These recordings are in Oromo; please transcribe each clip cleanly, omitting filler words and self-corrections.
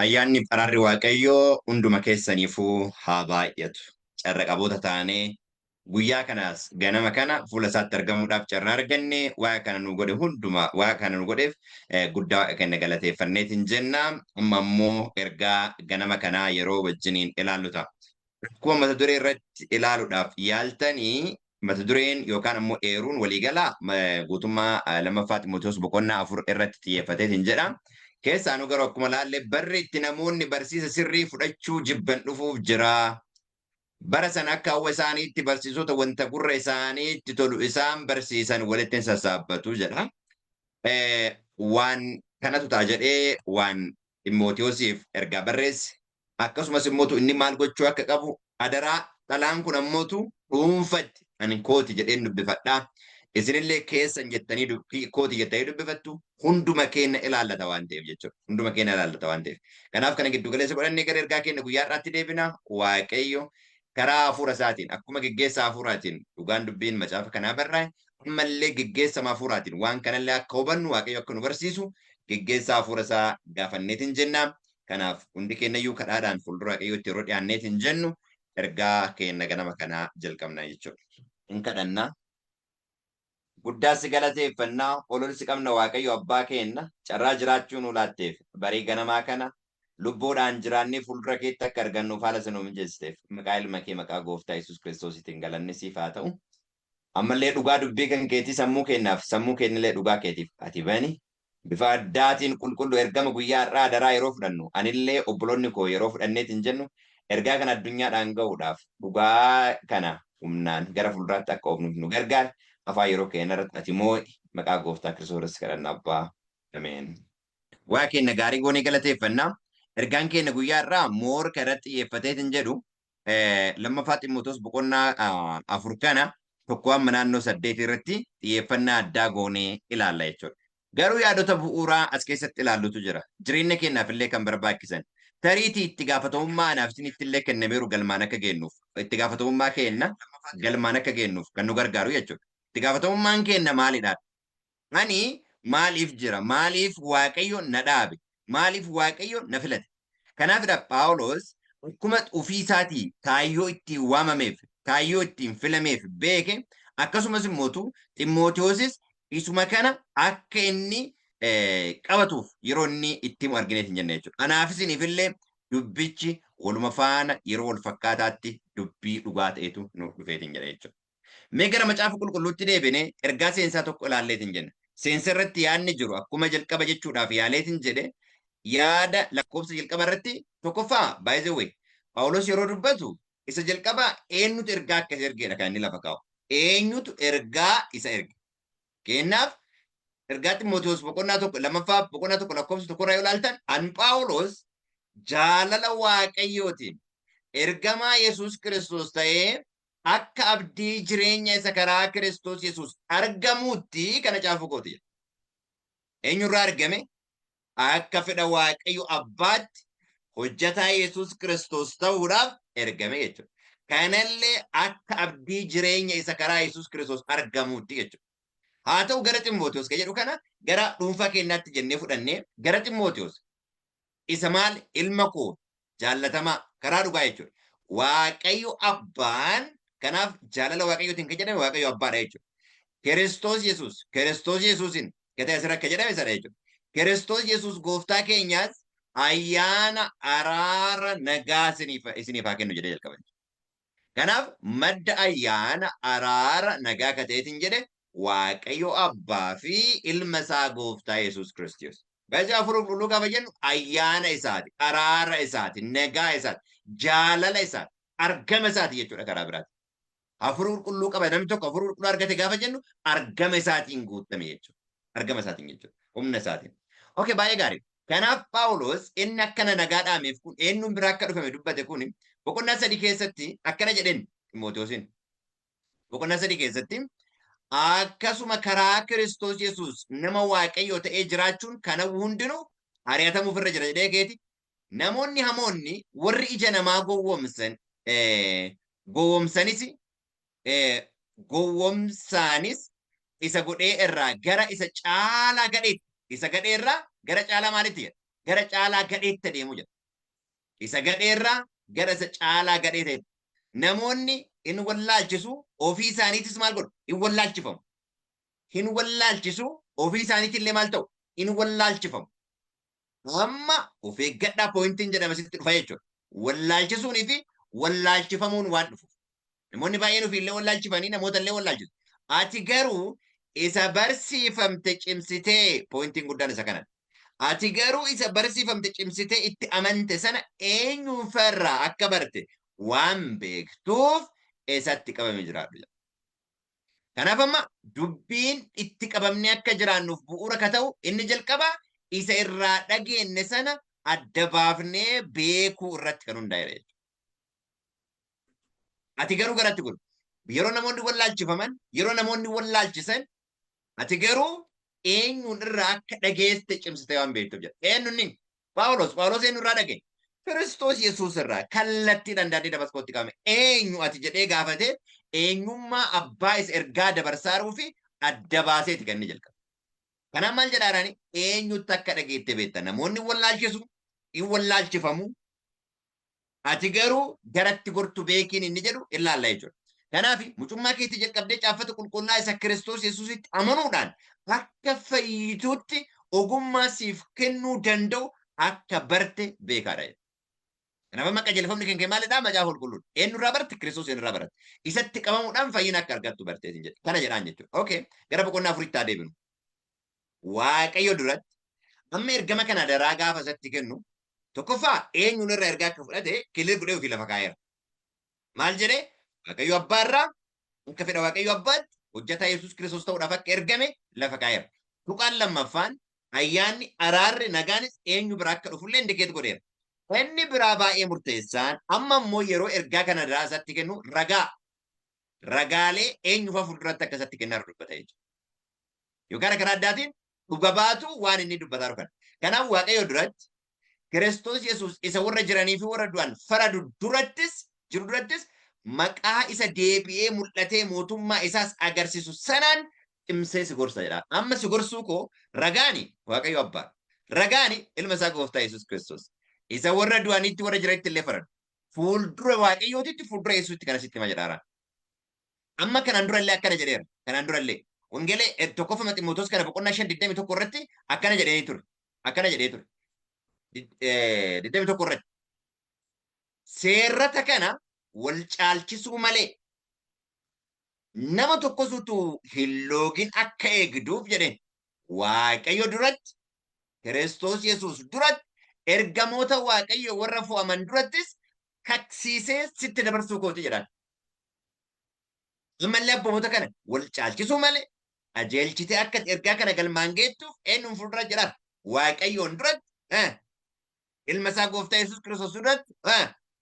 Ayyaanni fi araarri Waaqayyoo hunduma keessaniifuu haa baay'atu. Carra qaboota taanee guyyaa kanaas ganama kana fuula isaatti argamuudhaaf carraa arganne waaqa kana nu godhe hunduma waaqa kana nu godheef guddaa waaqa keenya galateeffanneetiin jenna. Amma immoo ergaa ganama kanaa yeroo wajjiniin ilaallu ta'a. Akkuma mata duree irratti ilaaluudhaaf yaaltanii mata dureen yookaan ammoo eeruun waliigalaa guutummaa lammaffaa Ximootiyoos boqonnaa 4 irratti xiyyeeffateetiin jedha. Keessaanuu garuu akkuma laalle barri itti namoonni barsiisa sirrii fudhachuu jibban dhufuuf jira. Bara sana akka hawwa isaaniitti barsiisota wanta gurra isaaniitti tolu isaan barsiisan walitti hin sassaabbatu jedha. Waan kanatu ta'a jedhee waan Ximootiyoosiif ergaa barreesse. Akkasumas immootu inni maal gochuu akka qabu adaraa xalaan kun ammootu dhuunfatti ani kooti jedheen dubbifadha. Isinillee keessan jettanii kooti jettanii dubbifattu hunduma keenya ilaallata waan ta'eef jechuudha. Hunduma keenya ilaallata waan ta'eef. Kanaaf kana giddu galeessa godhannee gara ergaa keenya guyyaa har'aatti deebina. Waaqayyo karaa hafuura isaatiin akkuma geggeessa hafuuraatiin dhugaan dubbiin macaafa kanaa barraa'e ammallee geggeessama hafuuraatiin waan kanallee akka hubannu Waaqayyo akka nu barsiisu geggeessa hafuura isaa gaafanneetiin jenna. Kanaaf hundi keenyayyuu kadhaadhaan fuuldura Waaqayyootti yeroo dhiyaanneetiin jennu ergaa keenya ganama kanaa jalqabna jechuudha. In kadhanna. Guddaa si galateeffannaa, ol ol si qabna Waaqayyo Abbaa keenna, carraa jiraachuu nuu laatteef, barii ganamaa kana lubbuudhaan jiraannee fuuldura keetti akka argannuuf haala isa nuu mijeessiteef, maqaa ilma kee maqaa Gooftaa Yesuus Kiristoosiitiin galanni siif haa ta'u. Ammallee dhugaa dubbii kan keetii sammuu keennaaf, sammuu keennillee dhugaa keetiif ati bani. Bifa addaatiin qulqullu ergama guyyaa har'aa adaraa yeroo fudhannu, anillee obboloonni koo yeroo fudhanneetiin jennu, ergaa kana addunyaadhaan ga'uudhaaf dhugaa kana humnaan gara fuulduraatti akka oofnuuf nu gargaari. Afaan yeroo keenya irratti ati moo'i. Maqaa Gooftaa Kiristoos kadhanna Abbaa. Ameen. Waaqa keenya gaarii goonee galateeffanna. Ergaan keenya guyyaa har'aa moorka irratti xiyyeeffateetiin jedhu lammaffaa Ximootoos boqonnaa 4 kana 1 amma naannoo 8 irratti xiyyeeffannaa addaa goonee ilaalla jechuudha. Garuu yaadota bu'uuraa as keessatti ilaallutu jira. Jireenya keenyaaf illee kan barbaachisan. Tariitii itti gaafatamummaa anaaf isinitti illee kennameeru galmaan akka geennuuf, itti gaafatamummaa keenya galmaan akka geennuuf kan nu gargaaru jechuudha. Itti gaafatamummaan keenya maalidha? Ani maaliif jira? Maaliif Waaqayyo na dhaabe? Maaliif Waaqayyo na filate? Kanaafidha Phaawulos akkuma ofii isaatii kaayyoo ittiin waamameef, kaayyoo ittiin filameef beeke, akkasumas immootu Ximootewosis isuma kana akka inni qabatuuf yeroo inni itti himu argineet hin jenne jechuudha. Anaaf isiniifillee dubbichi waluma faana yeroo wal fakkaataatti dubbii dhugaa ta'etu nuuf dhufeetiin jedha jechuudha. Mee gara Macaafa Qulqulluutti deebinee ergaa seensaa tokko ilaalleetiin jenna. Seensa irratti yaadni jiru akkuma jalqaba jechuudhaaf yaaleetiin jedhe yaada lakkoofsa jalqaba irratti tokkoffaa by the way Phaawulos yeroo dubbatu isa jalqabaa eenyutu ergaa akka isa ergeedha kan inni lafa kaa'u. Eenyutu ergaa isa erge. Keenyaaf ergaa Ximootiyoos boqonnaa 1 lammaffaa boqonnaa 1 lakkoofsa 1 irraa yoo ilaaltan an Phaawulos jaalala Waaqayyootiin ergamaa Yesuus Kiristoos ta'ee akka abdii jireenya isa karaa Kiristoos Yesuus argamuutti kana caafuu kooti jedha. Eenyurraa argame? Akka fedha Waaqayyo Abbaatti hojjetaa Yesuus Kiristoos ta'uudhaaf ergame jechuudha. Kanallee akka abdii jireenya isa karaa Yesuus Kiristoos argamuutti jechuudha. Haa ta'u gara Ximootiyoos kan jedhu kana gara dhuunfaa keenyaatti jennee fudhannee gara Ximootiyoos isa maal ilma koo jaallatamaa karaa dhugaa jechuudha. Waaqayyo abbaan kanaaf jaalala Waaqayyootiin kan jedhame Waaqayyo abbaadha jechuudha. Kiristoos Yesuus Kiristoos Yesuusin gatii asirra akka jedhame sana jechuudha. Kiristoos Yesuus gooftaa keenyaas ayyaana araara nagaa isiniif haa kennu jedhee jalqaba. Kanaaf madda ayyaana araara nagaa ka ta'eetiin jedhe Waaqayyo Abbaa fi ilma isaa gooftaa Yesuus Kiristoos. Baay'ee hafuura qulqulluu gaafa jennu ayyaana isaati, araara isaati, nagaa isaati, jaalala isaati, argama isaati jechuudha karaa biraati. Hafuura qulqulluu qaba namni tokko hafuura qulqulluu argate gaafa jennu argama isaatiin guutame jechuudha. Argama isaatiin jechuudha. Humna isaatiin. Okay, baay'ee gaarii. Kanaaf Phaawulos inni akkana nagaa dhaameef kun eenyuun biraa akka dhufame dubbate kun boqonnaa 3 keessatti akkana jedheen Ximootewoosiin. Boqonnaa 3 keessatti akkasuma karaa Kiristoos Yesuus nama Waaqayyoo ta'ee jiraachuun kana hundinuu ari'atamuuf irra jira jedhee keeti. Namoonni hamoonni warri ija namaa gowwoomsan gowwoomsanis gowwomsaanis isa godhee irraa gara isa caalaa gadheetti isa gadhee irraa gara caalaa maalitti jedha? gara caalaa gadheetti adeemu jedha. Isa gadheerraa gara isa caalaa gadhee ta'e. Namoonni in wallaalchisu, ofii isaaniitis maal godhu? In wallaalchifamu. Hin wallaalchisu, ofii isaaniitillee maal ta'u? In wallaalchifamu. Amma of eeggadhaa pointiin jedhama sitti dhufa jechuudha. Wallaalchisuunii fi wallaalchifamuun waan dhufuuf. Namoonni baay'een ofiillee wallaalchifanii namoota illee wallaalchisu. Ati garuu isa barsiifamte cimsitee, pointiin guddaan isa kanadha. Ati garuu isa barsiifamte cimsitee itti amante sana eenyuun farraa akka barte waan beektuuf isatti qabamee jiraadhu. Kanaaf amma dubbiin itti qabamnee akka jiraannuuf bu'uura ka ta'u inni jalqabaa isa irraa dhageenye sana adda baafnee beekuu irratti kan hundaa'edha jechuudha. Ati garuu garatti kun yeroo namoonni wallaalchifaman, yeroo namoonni wallaalchisan, ati garuu eenyuun irraa akka dhageesse cimsitee waan beektuuf jedha. Eenyuun inni? Phaawulos. Phaawulos eenyu irraa dhagee? Kiristoos Yesuus irraa kallattiidhaan daandii Damaskootti qabame. Eenyu ati jedhee gaafate, eenyummaa abbaa isa ergaa dabarsaaruu fi adda baaseeti kan inni jalqabe. Kanaaf maal jedhaaraani? Eenyutti akka dhageette beekta. Namoonni wallaalchisu, in wallaalchifamu. Ati garuu garatti gortu beekiin inni jedhu ilaalla jechuudha. Kanaaf mucummaa keetti jalqabdee caaffata qulqullaa isa Kiristoos Yesuusitti amanuudhaan akka fayyituutti ogummaa siif kennuu danda'u akka barte beekaadha. Kanaaf amma qajeelfamni kan kee maalidhaa? Macaafa qulqulluudha. Eenyurraa barte? Kiristoos eenyurraa baratte? Isatti qabamuudhaan fayyina akka argattu barteetiin jedhe. Kana jedhaan jechuudha. Okay. Gara boqonnaa afuritti haa deebinu. Waaqayyo duratti amma ergama kana daraa gaafa isatti kennu, tokkoffaa eenyuun irraa ergaa akka fudhate clear godhee ofii lafa kaa'eera. Maal jedhee? Waaqayyo abbaa irraa akka fedha Waaqayyo abbaatti hojjetaa Yesuus Kiristoos ta'uudhaaf akka ergame lafa kaa'eera. Tuqaan lammaffaan ayyaanni, araarri, nagaanis eenyu biraa akka dhufullee indicate godheera. Inni biraa baay'ee murteessaan amma immoo yeroo ergaa kana daraa isatti kennu ragaalee eenyufaa fuulduratti akka isatti kennaa dubbata jechuudha. Yookaan karaa addaatiin dhuga baatu waan inni dubbataa jiru kana. Kanaaf Waaqayyo duratti, Kiristoos Yesuus isa warra jiranii fi warra du'an faradu durattis jiru durattis, maqaa isa deebi'ee mul'atee mootummaa isaas agarsiisu sanaan cimsee si gorsa jedha. Amma si gorsuu koo ragaani Waaqayyo abbaa. Ragaani ilma isaa gooftaa Yesuus Kiristoos. Isa warra du'anitti warra jiranitti illee faradu. Fuuldura Waaqayyootitti, fuuldura Yesuusitti kana sitti hima jedhaara. Amma kanaan dura illee akkana jedheera. Kanaan dura illee. Wangeela tokkoffama Ximootoos kana boqonnaa 5 21 irratti akkana jedhee ture. Akkana jedhee ture. 21 irratti. Seerrata kana wal caalchisuu malee nama tokkos utuu hin loogin akka eegduuf jedheen, Waaqayyo duratti, Kiristoos Yesuus duratti, ergamoota Waaqayyo warra fo'aman durattis kaksiisee sitti dabarsuu kooti jedhaan. Ammallee abboomota kana wal caalchisuu malee qajeelchitee akka ergaa kana galmaan geettuuf eenyuun fuuldura jedhaan? Waaqayyoon duratti, ilma isaa gooftaa Yesuus Kiristoos duratti,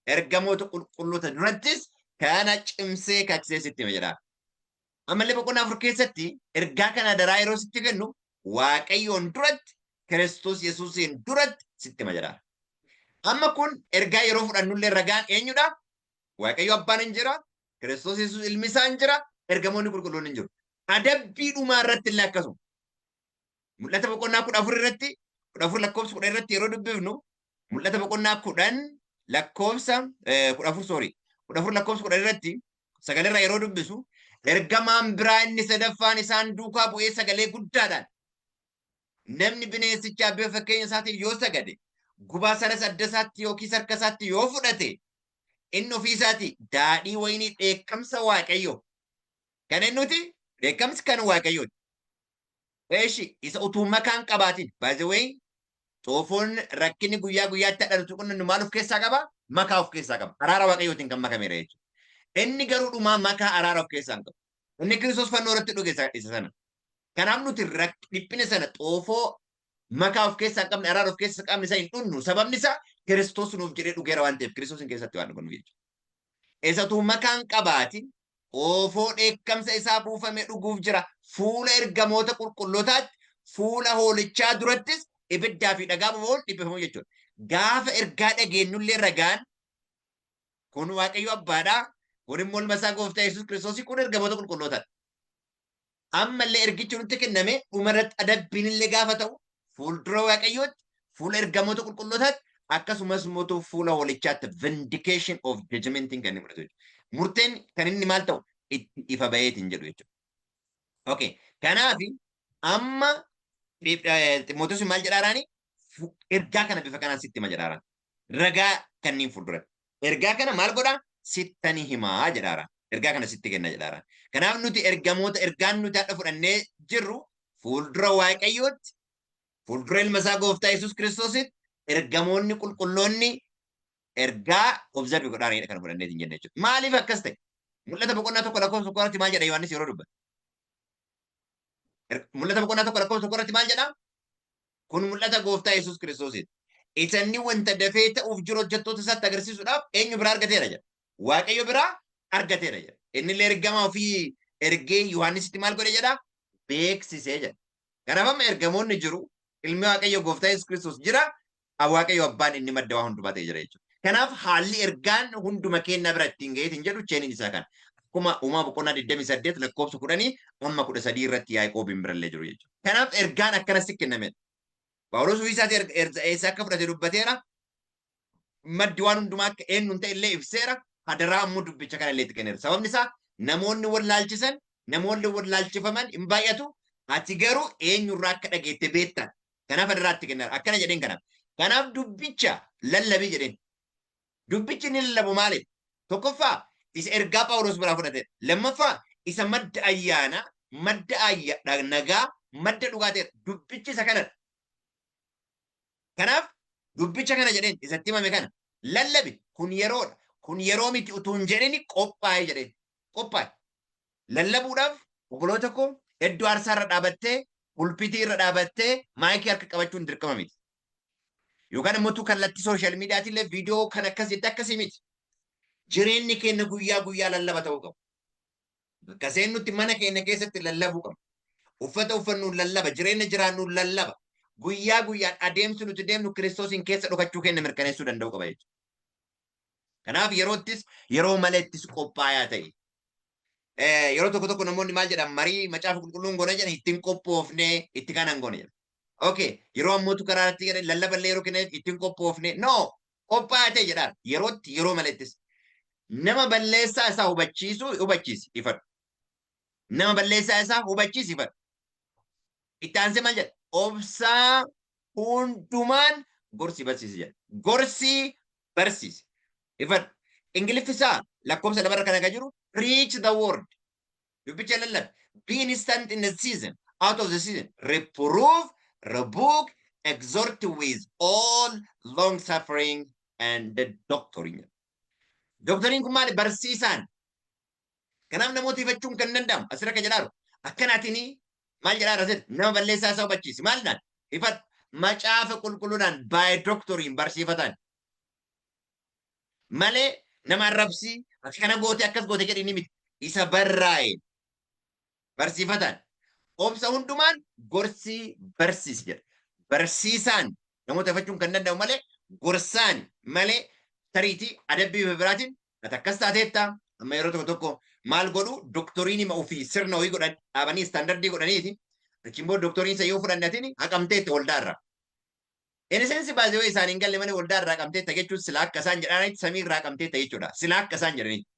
ergamoota qulqulloota durattis kana cimsee kaksee sitti hima jedha. Ammallee boqonnaa 4 keessatti ergaa kana daraa yeroo sitti kennu Waaqayyoon duratti, Kiristoos Yesuusiin duratti sitti hima jedha. Amma kun ergaa yeroo fudhannullee ragaan eenyudha? Waaqayyo abbaan hin jira, Kiristoos Yesuus ilmi isaa hin jira, ergamoonni qulqulluun hin jiru. Adabbii dhumaa irratti illee akkasuma. Mul'ata boqonnaa 14 irratti, 14 lakkoofsa 10 irratti yeroo dubbifnu, mul'ata boqonnaa 10 lakkoofsa 14, sorry, 14 lakkoofsa 10 irratti sagalee yeroo dubbisu, ergamaan biraa inni sadaffaan isaan duukaa bu'ee sagalee guddaadhaan, namni bineensichaa bifa fakkeenya isaatiin yoo sagade, gubaa sanas adda isaatti yookiis harka isaatti yoo fudhate, inni ofii isaatii daadhii wayinii dheekkamsa Waaqayyoo kan eenyuti? Dheekkamsi kan Waaqayyooti. Eeshi isa utuu makaan qabaatin, by the way, xoofoon rakkinni guyyaa guyyaatti hadhatu kun maal of keessaa qaba? Makaa of keessaa qaba. Araara Waaqayyootiin kan makameera jechuudha. Inni garuu dhumaa makaa araara of keessaa hin qabu. Inni Kiristoos fannoo irratti dhuge isa sana. Kanaaf nuti dhiphina sana xoofoo makaa of keessaa hin qabne, araara of keessaa hin qabne isa hin dhunnu. Sababni isaa Kiristoos nuuf jedhee dhugeera waan ta'eef, Kiristoos hin keessatti waan dhugannuuf jechuudha. Isatu makaan qabaatin xoofoo dheekkamsa isaa buufame dhuguuf jira. Fuula ergamoota qulqullootaatti, fuula hoolichaa durattis ibiddaa fi dhagaa boba'uun dhiphifamu jechuudha. Gaafa ergaa dhageenyullee ragaan kun Waaqayyo abbaadhaa, kun immoo ilma isaa gooftaa Yesuus Kiristoosii, kun ergamoota qulqullootaadha. Ammallee ergichi nutti kenname dhumarratti adabbiin illee gaafa ta'u fuuldura Waaqayyootti, Fuula ergamoota qulqullootaatti, akkasumas immoo fuula hoolichaatti vindication of judgmentiin kan inni mul'atu jechuudha. Murteen kan inni maal ta'u itti ifa baheetiin jedhu jechuudha. Okay. Kanaaf amma Ximootos maal jedhaaraani? Ergaa kana bifa kanaan sitti hima jedhaaraan. Ragaa kanneen fuulduratti. Ergaa kana maal godhaa? Sittani himaa jedhaaraan. Ergaa kana sitti kenna jedhaaraan. Kanaaf nuti ergamoota ergaan nuti hadha fudhannee jirru fuuldura Waaqayyootti, fuuldura ilma isaa gooftaa Yesuus Kiristoositti, ergamoonni qulqulloonni ergaa observe godhaanidha kana fudhannee hin jenne jechuudha. Maaliif akkas ta'e? Mul'ata boqonnaa 1 lakkoofsa 1 irratti maal jedha Yohaannis yeroo dubbatu? Mul'ata boqonnaa 1 lakkoofsa 1 irratti maal jedha? Kun mul'ata gooftaa Yesuus Kiristoosiiti. Isa inni wanta dafee ta'uuf jiru hojjettoota isaatti agarsiisuudhaaf eenyu biraa argateera jedha. Waaqayyo biraa argateera jedha. Inni illee ergamaa ofii ergee Yohaannisitti maal godhe jedha? Beeksisee jedha. Kanaaf amma ergamoonni jiru, ilmi Waaqayyo gooftaa Yesuus Kiristoos jira, Waaqayyo abbaan inni madda waa hundumaa ta'e jira jechuudha. Kanaaf haalli ergaan hunduma keenya bira ittiin ga'eetiin jedhu chainiin isaa kana. Akkuma Uumaa boqonnaa 28 lakkoofsa 10 amma 13 irratti Yaaqoobiin birallee jiru jechuudha. Kanaaf ergaan akkanatti kennamedha. Phaawulos ofii isaatii eessa akka fudhate dubbateera. Maddi waan hundumaa akka eenyuun ta'e illee ibseera. Hadaraa ammoo dubbicha kana illee itti kenneera. Sababni isaa namoonni wallaalchisan, namoonni wallaalchifaman hin baay'atu. Ati garuu eenyurraa akka dhageette beekta. Kanaaf hadaraa itti kenneera. Akkana jedheen kanaaf. Kanaaf dubbicha lallabii jedheen. Dubbichi inni lallabu maalidha? Tokkoffaa, isa ergaa Phaawulos biraa fudhatedha. Lammaffaa, isa madda ayyaanaa, madda nagaa, madda dhugaa ta'edha. Dubbichi isa kanadha. Kanaaf dubbicha kana jedheen isatti himame kana lallabi, kun yeroodha. Kun yeroo miti utuu hin jedhini qophaa'e jedheen. Qophaa'e. Lallabuudhaaf, obboloota koo, iddoo aarsaa irra dhaabattee, pulpitii irra dhaabattee maayikii harka qabachuun dirqama miti. Yookaan immoo tu kallattii social mediaatiin illee viidiyoo kan akkas jette akkasii miti. Jireenyi keenya guyyaa guyyaa lallaba ta'uu qabu. Bakka seennutti mana keenya keessatti lallabuu qabna. Uffata uffannuun lallaba, jireenya jiraannuun lallaba. Guyyaa guyyaan adeemsi nuti deemnu Kiristoosiin keessa dhokachuu keenya mirkaneessuu danda'uu qaba jechuudha. Kanaaf yeroottis yeroo maleettis qophaayaa ta'e. Yeroo tokko tokko namoonni maal jedhan, marii macaafa qulqulluun goona jedhan, ittiin qophoofne, itti kanan goone jedhan. Okay, yeroo ammootu karaa irratti jedhan lallaballee yeroo kennan ittiin qophoofne. No, qophaa'aa ta'e jedhaan yerootti yeroo maleettis. Nama balleessaa isaa hubachiisu hubachiisi, ifadhu. Nama balleessaa isaa hubachiisi, ifadhu. Itti aansee maal jedha? Obsaa hundumaan gorsi barsiisi jedha. Gorsi barsiisi. Ifadhu. Ingiliffi isaa lakkoofsa 2rra kana kan jiru, preach the word. Dubbicha lallabi. Be instant in the season, out of the season. Reprove, rebuke, exhort with all long suffering and the doctrine. Doctrine kun maali? Barsiisaan. Kanaaf namoota ifachuun kan danda'amu asirra kan jedhaaru akkanaatiin maal jedhaara asitti? Nama balleessaa isaa hubachiisi. Maal ifadhu? Macaafa qulqulluudhaan, by doctrine, barsiifatan malee nama arrabsii, akkana goote, akkas goote jedhini miti. Isa barraa'e barsiifatan. Obsa hundumaan gorsii barsiisi jedha. Barsiisaan namoota ifachuun kan danda'amu malee, gorsaan malee, tariitii adabbii biraatiin ati akkas taateetta. Amma yeroo tokko tokko maal godhu? Doctrine hima ofii sirna ofii godhan dhaabanii, standardii godhaniiti. Achiin booda doctrine isa yoo fudhannatiin haqamteetta waldaarraa. Inni seensi baasee isaan hin galle malee waldaarraa haqamteetta jechuun sila akka isaan jedhanitti samii irraa haqamteetta jechuudha. Sila akka isaan jedhanitti.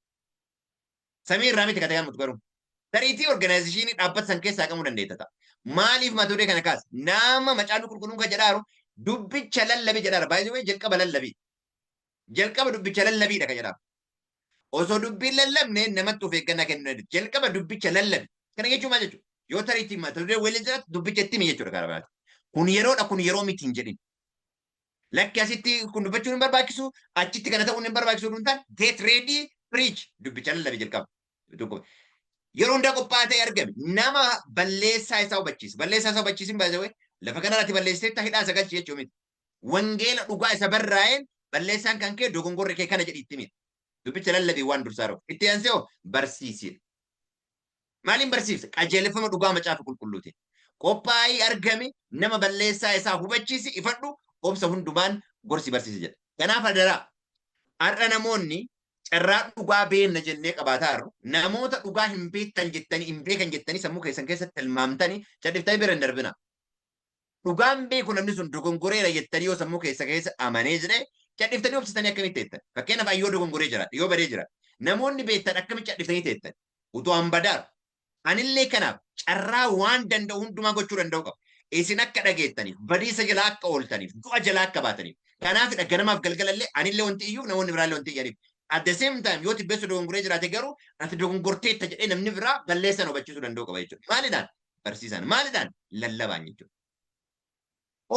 Samii irraa miti kan ta'an garuu. Tariitii organizationii dhaabbata san keessaa haqamuu dandeetta ta'a. Maaliif mata duree kana kaasa? Nama macaafni qulqulluun kan jedhaaru dubbicha lallabi jedhaara. Baay'ee jalqaba lallabii. Jalqaba dubbicha lallabiidha kan jedhamu. Osoo dubbiin lallabne namatti of eeggannaa kennuu dandeenya. Jalqaba dubbicha lallabi. Kana jechuun maal jechuudha? Yoo tariitii mata duree waliin jiraatu dubbicha itti himi jechuudha karaa biraati. Kun yeroodha, kun yeroo miti hin jedhin. Lakki, asitti kun dubbachuun hin barbaachisu, achitti kana ta'uun hin barbaachisu hin taane, get ready, preach, dubbicha lallabi jalqaba. Yeroo hundaa qophaa'aa ta'e argame, nama balleessaa isaa hubachiisa. Balleessaa isaa hubachiisin baay'ee lafa kanarratti balleessiteetta hidhaa isa galchi jechuu miti. Wangeela dhugaa isa barraa'een balleessaan kan kee, dogongorri kee kana jedhi itti himi. Dubbicha lallabii waan dursaa jiru. Itti aansee hoo barsiisidha. Maaliin barsiifta? Qajeelfama dhugaa macaafa qulqulluutiin. Qophaa'ii argame, nama balleessaa isaa hubachiisi, ifadhu, obsa hundumaan gorsi barsiisi jedha. Kanaaf adaraa har'a namoonni carraa dhugaa beenna jennee qabaataa jirru, namoota dhugaa hin beektan jettanii, hin beekan jettanii sammuu keessan keessatti tilmaamtanii calliftanii bira hin darbina. Dhugaan beeku namni sun dogongoreera jettanii yoo sammuu keessa keessa amanee jedhee cadhiftanii obsitanii akkamitti teettan? Fakkeenyaaf yoo dogongoree jira, yoo badee jira. Namoonni beektan akkamitti cadhiftanii teettan? Utuu an badaaru. Anillee kanaaf carraa waan danda'u hundumaa gochuu danda'u qaba. Isin akka dhageettaniif, badiisa jalaa akka ooltaniif, du'a jalaa akka baataniif. Kanaafidha ganamaaf galgalallee anillee wanti iyyuuf namoonni biraallee wanti iyyaniif. At the same time yoo tibbeessu dogongoree jiraate garuu ati dogongorteetta jedhee namni biraa balleessan hubachiisuu danda'u qaba jechuudha. Maalidhaan? Barsiisaan. Maalidhaan? Lallabaan jechuudha.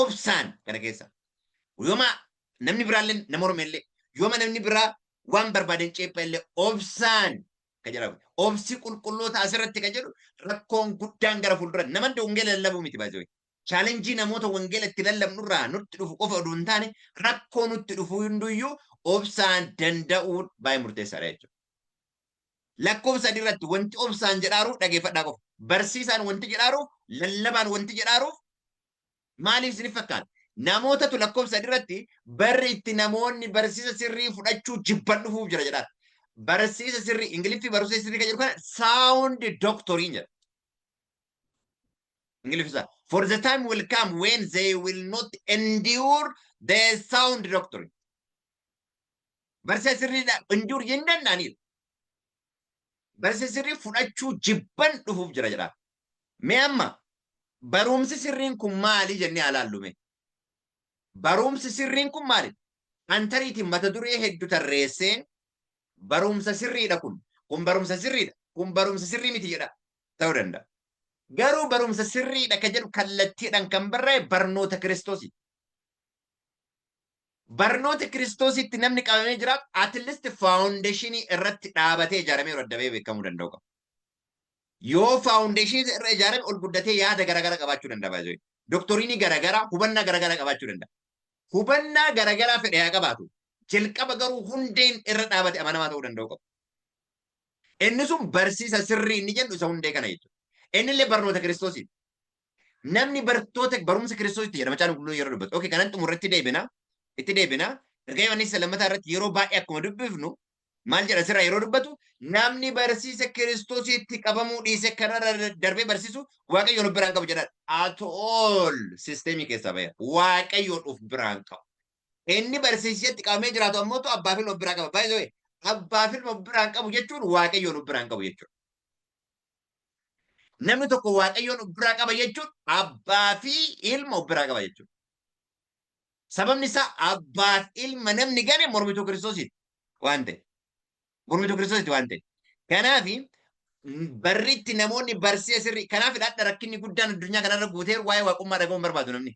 Obsaan kana keessa. Yooma namni biraallee nama Oromeellee, yooma namni biraa waan barbaadeen ceepha illee obsaan kan jedhamu. Obsi qulqulloota asirratti kan jedhu rakkoon guddaan gara fuuldura nama wangeela lallabuu miti baay'ee. Challenge namoota wangeela itti lallabnurraa nutti dhufu qofa oduu hin taane rakkoo nutti dhufu hunduyyuu obsaan danda'uun baay'ee murteessaadha jechuudha. Lakkoofsa 3 irratti wanti obsaan jedhaaru dhageeffadhaa qofa. Barsiisaan wanti jedhaaruuf, lallabaan wanti jedhaaruuf maaliif isiniif fakkaata? Namootatu lakkoofsa 3 irratti barri itti namoonni barsiisa sirrii fudhachuu jibban dhufuuf jira jedhaa. Barsiisa sirrii, Ingiliffii barsiisa sirrii kan jedhu kana sound doctrine jedha. Ingiliffi isaa. "For the time will come when they will not endure the sound doctrine." Barsiisa sirriidha endure hin danda'aniidha. Barsiisa sirrii fudhachuu jibban dhufuuf jira jedha. Mee amma barumsi sirriin kun maali jennee alaallume? Barumsi sirriin kun maali? Antariitiin mata duree hedduu tarreessee barumsa sirriidha kun. Kun barumsa sirriidha. Kun barumsa sirrii miti jedha. Ta'uu danda'a. Garuu barumsa sirriidha kan jedhu kallattiidhaan kan barraa'e barnoota Kiristoosii. Barnoota Kiristoositti namni qabamee jiraatu at least foundation irratti dhaabatee ijaaramee adda bahee beekamuu danda'u qaba. Yoo foundation irra ijaarame ol guddatee yaada garaagaraa qabaachuu danda'a baay'ee. Doctrine garaagaraa, hubannaa garaagaraa qabaachuu danda'a. Hubannaa garaagaraa fedhe haa qabaatu. Jalqaba garuu hundeen irra dhaabate amanamaa ta'uu danda'u qaba. Inni sun barsiisa sirrii inni jennu isa hundee kana jechuudha. Inni illee barnoota Kiristoosiiti. Namni bartoota barumsa Kiristoositti jedha Macaan Qulqulluu yeroo dubbatu. Okay, kanan xumurratti deebina. Itti deebina. Ergaa Yohaannis lammataa irratti yeroo baay'ee akkuma dubbifnu maal jedha sirraa yeroo dubbatu? Namni barsiisa Kiristoositti qabamuu dhiise kanarra darbee barsiisu Waaqayyoon of biraan qabu jedha. At all system keessaa baheera. Waaqayyoon of biraan qabu. Inni barsiisatti qabamee jiraatu ammoo abbaa fi ilma of biraa qaba. By the way, abbaa fi ilma of biraan qabu jechuun Waaqayyoon of biraan qabu jechuudha. Namni tokko Waaqayyoon of biraa qaba jechuun abbaa fi ilma of biraa qaba jechuudha. Sababni isaa abbaa fi ilma namni gane mormituu Kiristoosiiti waan ta'e. Mormituu Kiristoosiiti waan ta'e. Kanaaf barritti namoonni barsiisa sirrii, kanaaf hadha rakkinni guddaan addunyaa kanarra guuteeru waa'ee waaqummaa dhaga'uun barbaadu namni.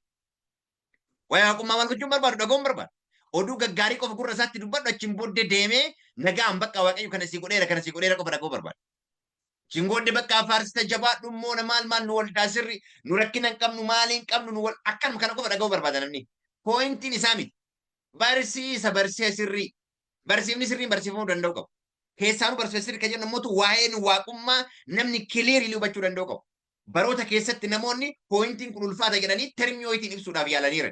Waa'ee waaqummaa maal gochuun barbaadu? Dhaga'uun barbaadu. Oduu gaggaarii qofa gurra isaatti dubbadhu, achiin booddee deemee nagaan bakka Waaqayyo kana sii godheera, kana sii godheera qofa dhaga'uu barbaada. Achiin booddee bakka faarsita jabaadhu immoo maal maal nu waldaa sirri nu rakkina hin qabnu, maali hin qabnu, nu wal akkanuma kana qofa dhaga'uu barbaada namni. Pointiin isaa miti. Barsiisa barsiisa sirrii. Barsiifni sirriin barsiifamuu danda'u qabu. Keessaanuu barsiisa sirrii kan jennu immoo waa'een waaqummaa namni clearly hubachuu danda'u qabu. Baroota keessatti namoonni pointiin kun ulfaata jedhanii term wayitiin ibsuudhaaf yaalaniiru.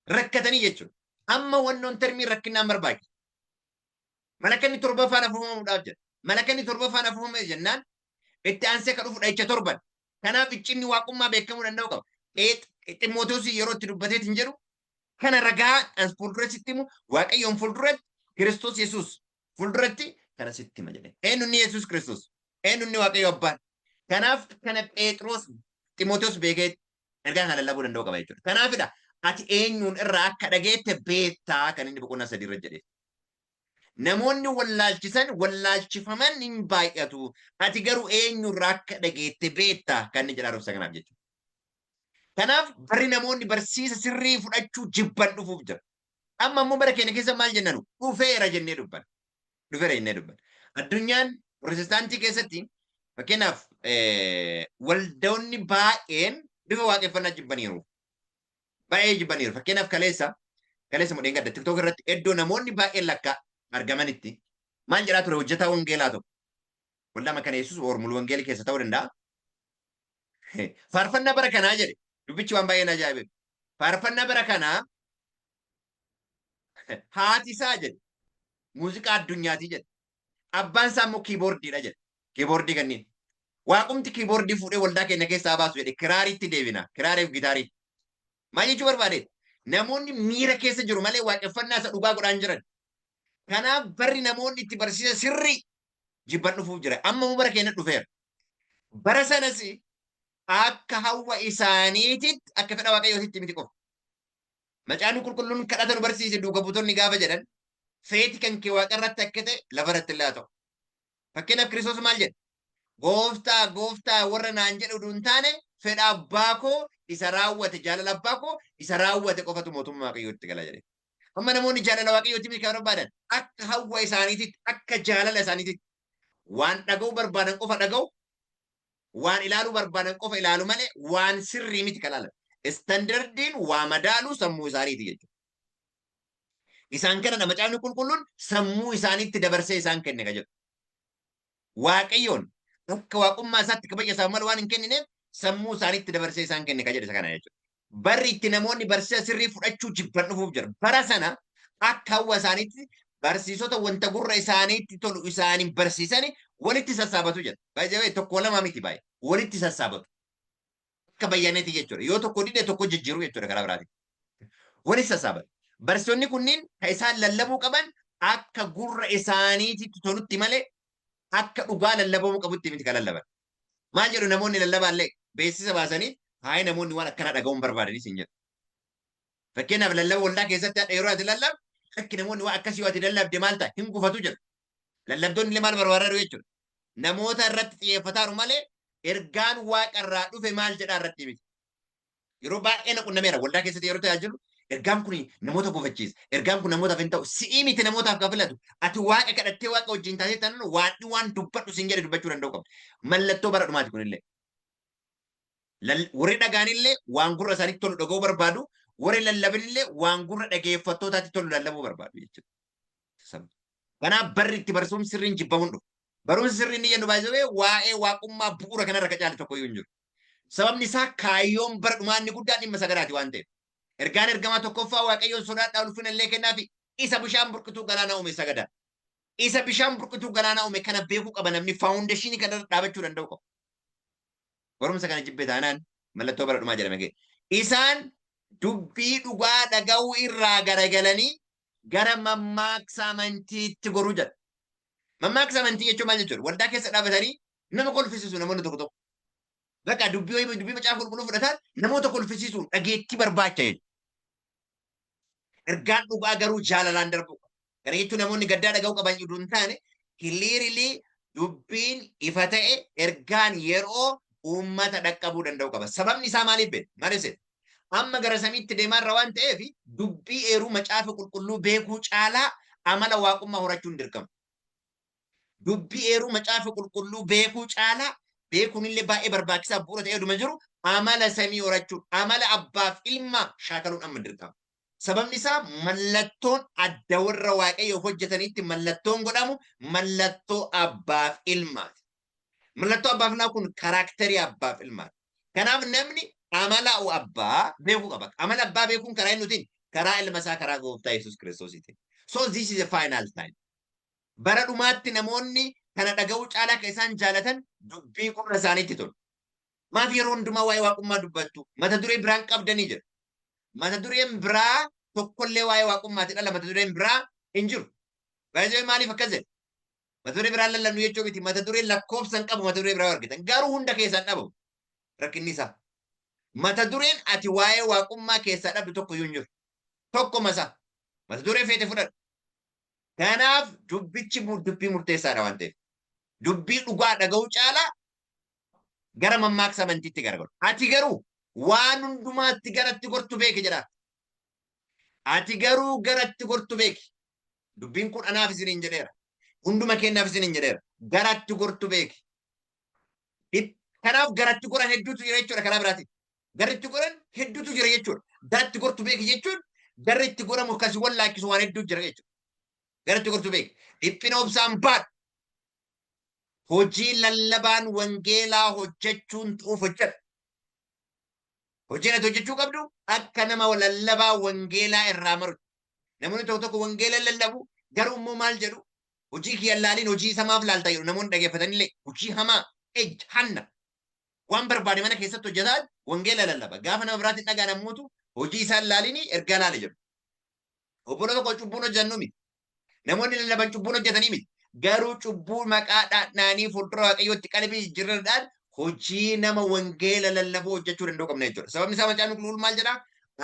Rakkatanii jechuudha. Amma wannoon term rakkinaan barbaachisu. Malakanni torbaffaan afuufamuudhaaf jedha. Malakanni torbaffaan afuufame jennaan itti aansee kan dhufu dhahicha torban. Kanaaf iccinni waaqummaa beekamuu danda'u qaba. Ximooteos yeroo itti dubbateet hin jedhu kana ragaa as fuulduratti sitti himu, Waaqayyoon fuulduratti, Kiristoos Yesuus fuulduratti kana sitti hima jedhe. Eenyu inni Yesuus Kiristoos? Eenyu inni Waaqayyo Abbaan? Kanaaf kana Phexros Ximooteos beekee ergaa kana lallabuu danda'u qaba jechuudha. Kanaafidha ati eenyuun irraa akka dhageette beektaa kan inni boqonnaa 3 irra jedhe. Namoonni wallaalchisan wallaalchifaman hin baay'atu. Ati garuu eenyurraa akka dhageette beektaa kan inni jedhaa dhufsa kanaaf jechuudha. Kanaaf barri namoonni barsiisa sirrii fudhachuu jibban dhufuuf jira. Amma immoo bara keenya keessa maal jennanu? Dhufeera jennee dubbanna. Dhufeera jennee dubbanna. Addunyaan Pirotestaantii keessatti fakkeenyaaf waldoonni baay'een bifa waaqeffannaa jibbaniiru. Baay'ee jibbaniiru. Fakkeenyaaf kaleessa mudheen gadda TikTok irratti iddoo namoonni baay'een lakkaa argamanitti maal jedhaa ture hojjetaa wangeelaa tokko? Waldaa Makana Yesuus Ormul Wangeelii keessa ta'uu danda'a. Faarfannaa bara kanaa jedhe, dubbichi waan baay'een ajaa'ibe. Faarfannaa bara kanaa haati isaa jedhe muuziqaa addunyaatii jedhe. Abbaan isaa immoo keyboardiidha jedhe. Keyboard kanneen. Waaqumti keyboard fuudhee waldaa keenya keessaa baasu jedhe, kiraariitti deebina. Kiraariif gitaarii. Maal jechuu barbaade? Namoonni miira keessa jiru malee waaqeffannaa isa dhugaa godhaan jiran. Kanaaf barri namoonni itti barsiisa sirrii jibban dhufuuf jira. Amma immoo bara keenya dhufeera. Bara sanas akka hawwa isaaniititti akka fedha waaqayyootitti miti qofa. Macaafni qulqulluun kadhata nu barsiise duuka buutonni gaafa jedhan feeti kan kee waaqa irratti akka ta'e lafa irratti illee haa ta'u. Fakkeenyaaf Kiristoos maal jedhe? Gooftaa, gooftaa warra naan jedhu utuu hin taane fedha abbaa koo isa raawwate, jaalala abbaa koo isa raawwate qofatu mootummaa Waaqayyootti gala jedhe. Amma namoonni jaalala Waaqayyootti miti kan barbaadan akka hawwa isaaniititti, akka jaalala isaaniititti waan dhaga'uu barbaadan qofa dhaga'u, waan ilaaluu barbaadan qofa ilaalu malee waan sirrii miti kan ilaalan. Istandardiin waa madaaluu sammuu isaaniiti jechuudha. Isaan kana macaafni qulqulluun sammuu isaaniitti dabarsee isaan kenne ka jedhu. Waaqayyoon akka waaqummaa isaatti kabaja isaaf malu waan hin kennineef sammuu isaaniitti dabarsee isaan kenne ka jedhe isa kana jechuudha. Barri itti namoonni barsiisa sirrii fudhachuu jibban dhufuuf jira. Bara sana akka hawwa isaaniitti barsiisota wanta gurra isaaniitti tolu isaaniin barsiisani walitti sassaabatu jedha. Baay'ee tokko lama miti baay'ee walitti sassaabatu. Akka bayyaneeti jechuudha. Yoo tokko dide tokko jijjiiru jechuudha karaa biraatiin. Walitti sassaabatu. Barsiisonni kunniin kan isaan lallabuu qaban akka gurra isaaniitti tolutti malee akka dhugaa lallabamuu qabutti miti kan lallaban. Maal jedhu namoonni lallabaallee beeksisa baasanii haaya namoonni waan akkanaa dhaga'uun barbaadanis hin jedhu. Fakkeenyaaf lallaba waldaa keessatti hadha yeroo ati lallabdu akki namoonni waan akkasii yoo ati lallabde maal ta'a hin gufatu jedhu. Lallabdoonni illee maal barbaadaa jechuudha. Namoota irratti xiyyeeffataaru malee ergaan waaqa irraa dhufe maal jedhaa irratti miti. Yeroo baay'ee na qunnameera waldaa keessatti yeroo tajaajilu ergaan kun namoota gufachiisa. Ergaan kun namootaaf hin ta'u. Si'ii miti namootaaf kan filatu. Ati waaqa kadhattee waaqa wajjin taatee taanaan waaqni waan dubbadhu siin jedhe dubbachuu danda'u qabda. Mallattoo bara dhumaati kunillee. Warri dhagaanillee waan gurra isaaniitti tolu dhaga'uu barbaadu. Warri lallabinillee waan gurra dhageeffattootaatti tolu lallabuu barbaadu jechuudha. Kanaaf barri itti barsiisuun sirriin jibbamuun dhufa. Barumsi sirriin ni jennu baay'ee waa'ee waaqummaa bu'uura kanarra ka caale tokkoyyuu hin jiru. Sababni isaa kaayyoon bara dhumaa inni guddaan dhimma sagadaati waan ta'eef. Ergaan ergamaa tokkoffaa Waaqayyoon sodaadhaa ulfina illee kennaafi isa bishaan burqituu galaanaa uume sagadaa. Isa bishaan burqituu galaanaa uume kana beekuu qaba namni faawundeeshinii kanarra dhaabachuu danda'u qaba. Barumsa kana jibbe taanaan mallattoo bara dhumaa jedhame ga'e. Isaan dubbii dhugaa dhaga'uu irraa garagalanii gara mammaaksa amantiitti goruu jedha. Mammaaksa amantii jechuun maal jechuudha? Waldaa keessa dhaabatanii nama kolfisiisu namoonni tokko tokko. Bakka dubbii wayii dubbii macaafa qulqulluu fudhataan namoota kolfisiisuun dhageettii barbaacha jechuudha. Ergaan dhugaa garuu jaalalaan darbuu qaba. Kana jechuun namoonni gaddaa dhaga'uu qaban utuu hin taane clearly dubbiin ifa ta'e ergaan yeroo uummata dhaqqabuu danda'u qaba. Sababni isaa maaliif beektu? Maaliif seeta? Amma gara samiitti deemaa irra waan ta'eef dubbii eeruu macaafa qulqulluu beekuu caalaa amala waaqummaa horachuun dirqama. Dubbii eeruu macaafa qulqulluu beekuu caalaa beekuun illee baay'ee barbaachisaa bu'uura ta'ee oduma jiru amala samii horachuun amala abbaaf ilmaa shaakaluun amma dirqama. Sababni isaa mallattoon adda warra waaqayyoof hojjetanitti mallattoon godhamu mallattoo abbaaf ilmaati. Mallattoo abbaaf ilmaa kun karaakterii abbaaf ilmaati. Kanaaf namni amala abbaa beekuu qaba. Amala abbaa beekuun karaa eenyutiin? Karaa ilma isaa karaa gooftaa Yesuus Kiristoosiitiin. So this is the final time. Bara dhumaatti namoonni kana dhaga'uu caalaa kan isaan jaalatan dubbii gurra isaaniitti tolu. Maaf yeroo hundumaa waa'ee waaqummaa dubbattu? Mata duree biraan qabdanii jira. Mata dureen biraa tokkollee waa'ee waaqummaati dhala mata dureen biraa hin jiru. Baay'ee maaliif akkas jedhe? Mata duree biraan lallabnu jechuu miti. Mata duree lakkoofsa hin qabu mata duree biraa argitan. Garuu hunda keessaa hin dhabamu. Rakkinni isaa. Mata dureen ati waa'ee waaqummaa keessaa dhabdu tokko iyyuu hin jiru. Tokko masaa. Mata duree feete fudhadhu. Kanaaf dubbichi dubbii murteessaadha waan ta'eef. Dubbii dhugaa dhaga'uu caalaa gara mammaaksa amantiitti garagalu. Ati garuu waan hundumaatti garatti gortu beeki jedha. Ati garuu garatti gortu beeki. Dubbiin kun anaaf isiniin jedheera. Hunduma keenyaaf isiniin jedheera. Garatti gortu beeki. Kanaaf garatti goran hedduutu jira jechuudha karaa biraatiin. Garri itti goran hedduutu jira jechuudha. Garatti gortu beeki jechuun garri itti goramu akkasii wallaachisu waan hedduu jira jechuudha. Garatti gortu beeki. Dhiphina obsaan baadhu. Hojii lallabaan wangeelaa hojjechuun ta'uuf hojjedhu. Hojiin ati hojjechuu qabdu akka nama lallabaa wangeelaa irraa maru. Namoonni tokko tokko wangeela lallabu garuu immoo maal jedhu hojii kiyya laaliin hojii isa maaf laalta jedhu namoonni dhageeffatanillee hojii hamaa ejja hanna waan barbaade mana keessatti hojjetaa wangeela lallaba. Gaafa nama biraatiin dhagaan ammoo Hojii isaan laalini ergaa laali jedhu. Obboloota koo, cubbuun hojjennu miti. Namoonni lallaban cubbuun hojjetanii miti. Garuu cubbuu maqaa dhaadhaanii fuuldura Waaqayyootti qalbii jijjiirradhaan hojii nama wangeela lallabuu hojjechuu danda'uu qabna jechuudha. Sababni isaa Macaafni Qulqulluun maal jedhaa?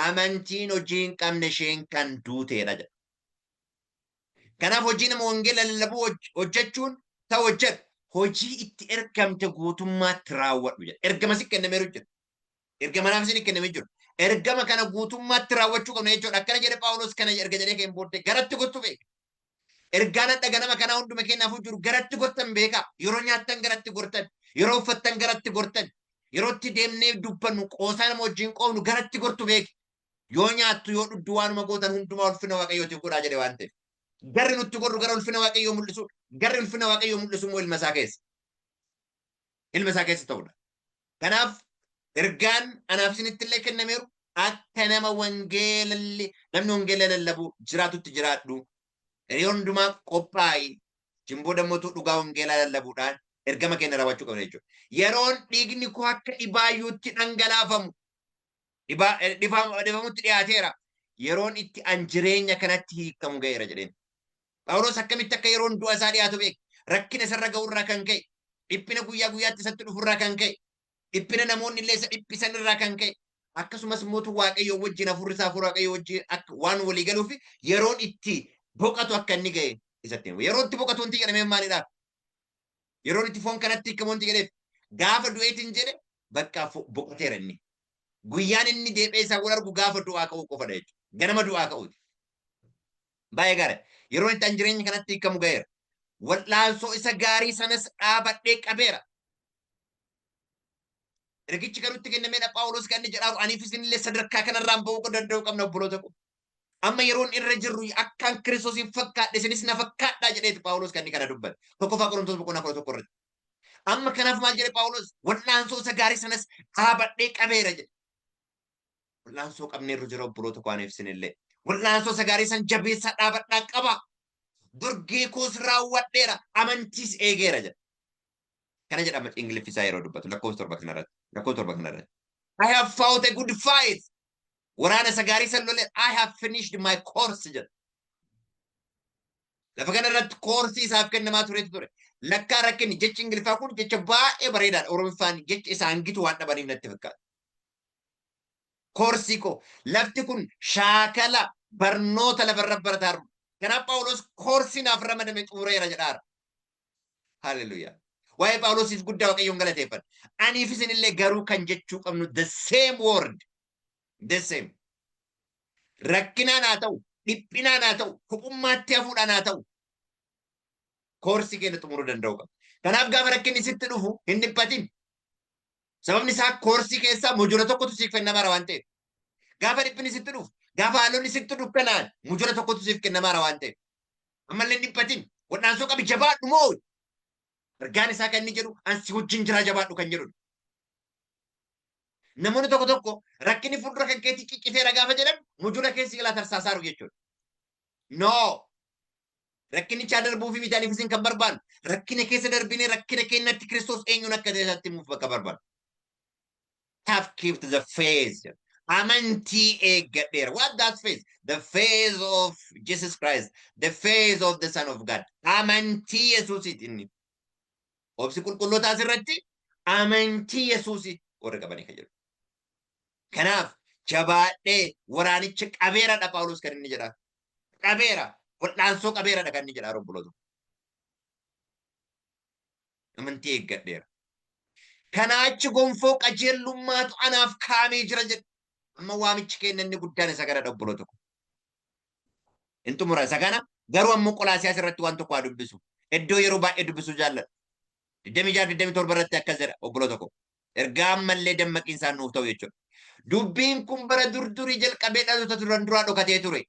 Amantiin hojii hin qabne isheen kan duuteedha jedha. Kanaaf hojii nama wangeela lallabuu hojjechuun ta'u hojjedhu. Hojii itti ergamte guutummaatti raawwadhu jedha. Ergama si kennameeru jira. Ergama naaf isin kennamee jiru. Ergama kana guutummaatti raawwachuu qabna jechuudha. Akkana jedhe Phaawulos, kana erga jedhee ka'een booddee garatti gortu beeka. Ergaan hadha ganama kanaa hunduma keenyaafuu jiru garatti gortan beekaa. Yeroo nyaattan garatti gortan. Yeroo uffattan garatti gortan. Yeroo itti deemnee dubbannu, qoosaa nama wajjin qoofnu garatti gortu beeki. Yoo nyaattu, yoo dhugdu, waanuma gootan hundumaa ulfina Waaqayyootiif godhaa jedhe waan ta'eef. Garri nutti gorru gara ulfina Waaqayyoo mul'isudha. Garri ulfina Waaqayyoo mul'isu immoo ilma isaa keessa. Ilma isaa keessa ta'udha. Kanaaf ergaan anaaf isinitti illee kennameeru akka nama wangeelalli namni wangeela lallabu jiraatutti jiraadhu. Yeroo hundumaa qophaa'i. Jimboo dammotuu dhugaa wangeelaa lallabuudhaan ergama keenya raawwachuu qabna jechuudha. Yeroon dhiigni koo akka dhibaayyuutti dhangalaafamu dhibamutti dhiyaateera. Yeroon itti an jireenya kanatti hiikamu ga'eera jedheen. Phaawulos akkamitti akka yeroon du'a isaa dhiyaatu beeka. Rakkina isarra ga'urraa kan ka'e, dhiphina guyyaa guyyaatti isatti dhufurraa kan ka'e, dhiphina namoonni illee isa dhiphisan irraa kan ka'e, akkasumas mootu Waaqayyo wajjin hafuurri isaa hafuura Waaqayyo wajjin akka waan walii galuuf yeroon itti boqatu akka inni ga'e isatti himu. Yeroo itti boqatu wanti jedhamee maalidha? Yeroon itti foon kanatti hiikamu wanti jedheef gaafa du'eetiin jedhe bakka boqoteera inni. Guyyaan inni deebi'ee isaa wal argu gaafa du'aa ka'uu qofadha jechuudha. Ganama du'aa ka'uuti. Baay'ee gaarii. Yeroon itti an jireenya kanatti hiikamu ga'eera. Wal'aansoo isa gaarii sanas dhaabadhee qabeera. Ergichi kan nutti kennameedha Phaawulos kan inni jedhaaru, aniif isinillee sadarkaa kanarraan ba'uu danda'uu qabna, obboloota koo. Amma yeroon irra jirru akkaan Kiristoosiin fakkaadhe isinis na fakkaadhaa jedheeti Phaawulos kan inni kana dubbate. 1ffaa Qorontos boqonnaa 11 irratti. Amma kanaaf maal jedhe Phaawulos? Wal'aansoo isa gaarii sanas dhaabadhee qabeera jedhe. Wal'aansoo qabneerru jira, obboloota koo, aniif isinillee. Wal'aansoo isa gaarii san jabeessaa dhaabadhaa qaba. Dorgee koos raawwadheera, amantiis eegeera jedha. Kana jedhama Ingiliffi isaa yeroo dubbatu lakkoofsa 7 kanarratti. Lakkoofsa 7 kanarratti. I have fought a good fight. Waraana isa gaarii san lolee, I have finished my course jedha. Lafa kana irratti koorsii isaaf kennamaa turetu ture. Lakkaa rakkinni jechi Ingiliffaa kun jecha baay'ee bareedaadha. Oromiffaan jecha isaan gitu waan dhabaniif natti fakkaata. Koorsii koo, lafti kun shaakala barnoota lafarra barataa jiru. Kanaaf Phaawulos koorsii naaf ramadame xumureera jedhaara. Haleluuyaa. Waa'ee Phaawulosiif guddaa Waaqayyoon galateeffadha. Aniif isinillee garuu kan jechuu qabnu the same word. The same. Rakkinaan haa ta'u, dhiphinaan haa ta'u, kophummaatti hafuudhaan haa ta'u, koorsii keenya xumuruu danda'uu qabna. Kanaaf gaafa rakkinni sitti dhufu hin dhiphatin. Sababni isaa koorsii keessaa mujura tokkotu siif kennamaara waan ta'eef. Gaafa dhiphinni sitti dhufu, gaafa haalonni sitti dukkanaan mujura tokkotu siif kennamaara waan ta'eef. Ammallee hin dhiphatin. Wal'aansoo qabi, jabaadhu moo. Ergaan isaa kan inni jedhu an si wajjin jiraa, jabaadhu kan jedhudha. Namoonni tokko tokko rakkinni fuuldura kan keetii cicciteera gaafa jedhan mujura keessi jalaa tarsaasaaru jechuudha. No! Rakkinichaa darbuufi miti aniif isin kan barbaannu. Rakkina keessa darbinee rakkina keenyatti Kiristoos eenyuun akka ta'e isatti himuuf bakka barbaannu. Have kept the faith. Amantii eeggadheera. What that faith? The faith of Jesus Christ. The faith of the Son of God. Amantii Yesuusiiti inni. Obsi qulqullootaa asirratti amantii Yesuusii warra qabanii kan jedhu. Kanaaf jabaadhee waraanicha qabeeradha Phaawulos kan inni jedhaa. Qabeera. Wal'aansoo qabeeradha kan inni jedhaa, obboloota. Amantii eeggadheera. Kanaa achi gonfoo qajeellummaatu anaaf kaa'amee jira jedha. Amma waamichi keenya inni guddaan isa kanadha, obboloota ko. In xumura isa kana, garuu ammoo Qolaasiyaas irratti waan tokko haa dubbisu. Iddoo yeroo baay'ee dubbisuu jaalladha. 26 27 irratti akkas jedha, obboloota ko. Ergaa ammallee dammaqiinsaan nuuf ta'u jechuudha. Dubbiin kun bara durdurii jalqabee dhaloota turan duraa dhokatee ture.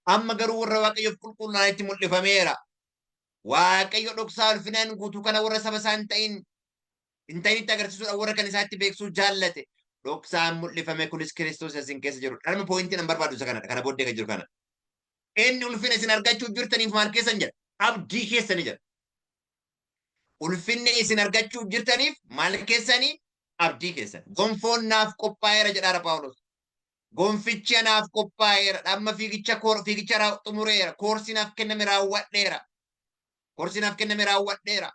Amma garuu warra Waaqayyoof qulqullaa'anitti mul'ifameera. Waaqayyo dhoksaa ulfinaan guutuu kana warra saba isaa hin ta'initti agarsiisuudhaan warra kan isaatti beeksisuu jaallate. Dhoksaan mul'ifame kunis Kiristoos isin keessa jiru. Dhalma pointiin an barbaadu isa kanadha. Kana booddee kan jiru kana. Inni ulfina isin argachuuf jirtaniif maal keessan jedha? Abdii keessanii jedha. Ulfinni isin argachuuf jirtaniif maal keessanii? Abdii keessan. Gonfoon naaf qophaa'eera jedhaara Phaawulos. Gonfichi anaaf qophaa'eera. Amma fiigicha fiigicha xumureera. Koorsii naaf kenname raawwadheera. Koorsii naaf kenname raawwadheera.